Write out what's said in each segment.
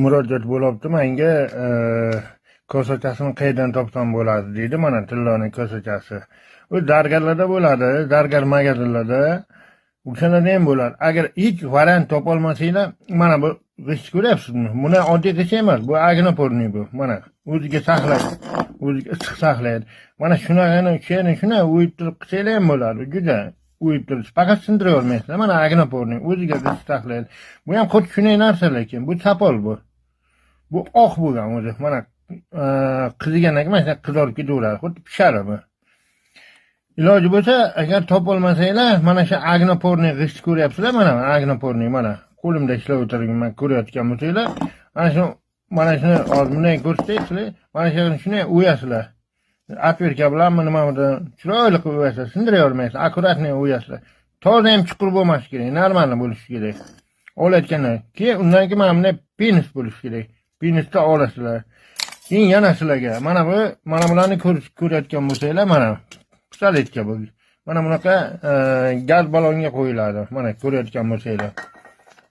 Murojaat bo'lyapti menga, kosachasini qayerdan topsam bo'ladi deydi. Mana tilloni kosachasi. U zargarlarda bo'ladi, zargar magazinlarda. O'shalarda ham bo'ladi. Agar hech variant topolmasanglar, mana bu g'isht ko'ryapsizmi? Buni oddiy g'isht emas, bu огнеупорный bu. Mana o'ziga saqlaydi, o'ziga issiq saqlaydi. Mana shunaqani, shuni shuni o'yib turib qilsanglar ham bo'ladi. Juda o'yib turib, faqat sindira olmaysizlar. Mana огнеупорный o'ziga g'isht saqlaydi. Bu ham xuddi shunday narsa, lekin bu sopol bu. Bu oq bo'lgan o'zi. Mana qizigandan keyin mana shunaqa qizarib ketaveradi. Xuddi pishari bu. Iloji bo'lsa, agar topolmasanglar, mana shu огнеупорный g'isht ko'ryapsizlar, mana огнеупорный, mana qo'limda ishlab o'tirgan ko'rayotgan bo'lsanglar, mana shu, mana shuni hozir bunday ko'rsatay sizlar, mana shuni shunday o'yasizlar. Отвёртка bilanmi, nima bilan chiroyli qilib o'yasizlar, sindira olmaysizlar, аккуратный o'yasizlar. Toza ham chuqur bo'lmasligi kerak, нормально bo'lishi kerak. Olayotgandan keyin, undan keyin mana bunday пинц bo'lishi kerak. Пинц da olasizlar. Keyin yana sizlarga mana bu, mana bularni ko'rayotgan bo'lsanglar, mana pistoletga bu. Mana bunaqa gaz ballonga qo'yiladi. Mana ko'rayotgan bo'lsanglar.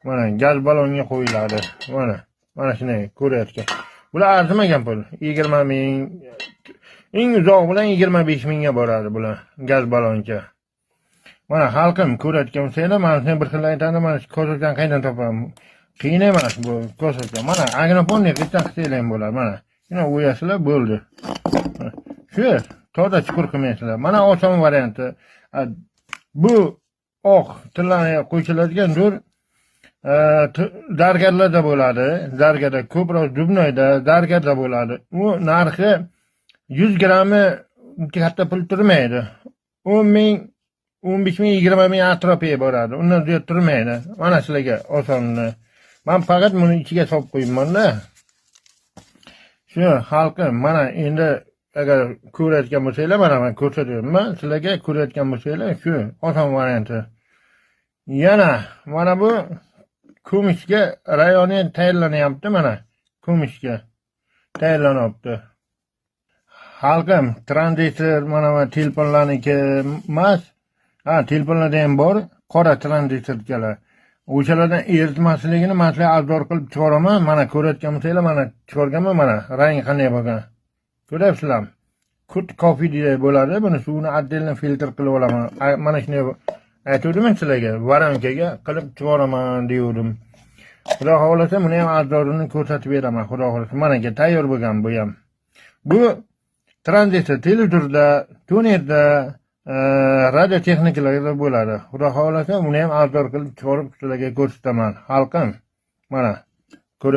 Mana gaz ballonga qo'yiladi. Mana shunday ko'rayotgan. Bular arzimagan pul. 20 ming, eng uzoq bilan 25 mingga boradi bular gaz balloncha. Mana xalqim, ko'rayotgan bo'lsanglar, mana shuni bir xil aytadi, mana shu kosachani qayerdan topaman? Qiyin emas bu kosacha. Mana огнеупорный g'ishtdan qilsanglar ham bo'ladi. Mana. Shuni o'yasizlar, bo'ldi. Shu toza chuqur qilmaysizlar. Mana oson varianti. Bu oq tillani qo'shiladigan dur zargarlarda bo'ladi. Zargarda ko'proq, зубной da, zargarda bo'ladi. U narxi 100 grammi katta pul turmaydi. 10 ming, 15 ming, 20 ming atrofiga boradi. Undan ziyod turmaydi. Mana sizlarga osonni. Man faqat buni ichiga solib qo'yibman-da. Shu xalqim, mana endi agar ko'rayotgan bo'lsanglar, mana man ko'rsatyapman sizlarga, ko'rayotgan bo'lsanglar, shu oson varianti. Yana mana bu ko'mishga rayoni tayyorlanyapti, mana ko'mishga tayyorlanyapti. Xalqim, tranzistor mana bu telefonlarniki emas. Ha, telefonlarda ham bor, qora tranzistorchalar. O'shalardan eritmasligini man sizlarga обзор qilib chiqaraman. Mana ko'rayotgan bo'lsanglar, mana chiqarganman, mana rangi qanday bo'lgan. Ko'ryapsizlarmi? Kut kofe bo'ladi. Buni suvini отдельно filtr qilib olaman. Mana shunday aytuvdim sizlarga, воронка ga qilib chiqaraman deyuvdim. Xudo xohlasa, buni ham обзор ini ko'rsatib beraman, Xudo xohlasa. Mana tayyor bo'lgan bu ham. Bu tranzistor televizorda, tonerda, radio texnikalarda bo'ladi. Xudo xohlasa, buni ham обзор qilib chiqarib sizlarga ko'rsataman. Xalqim, mana.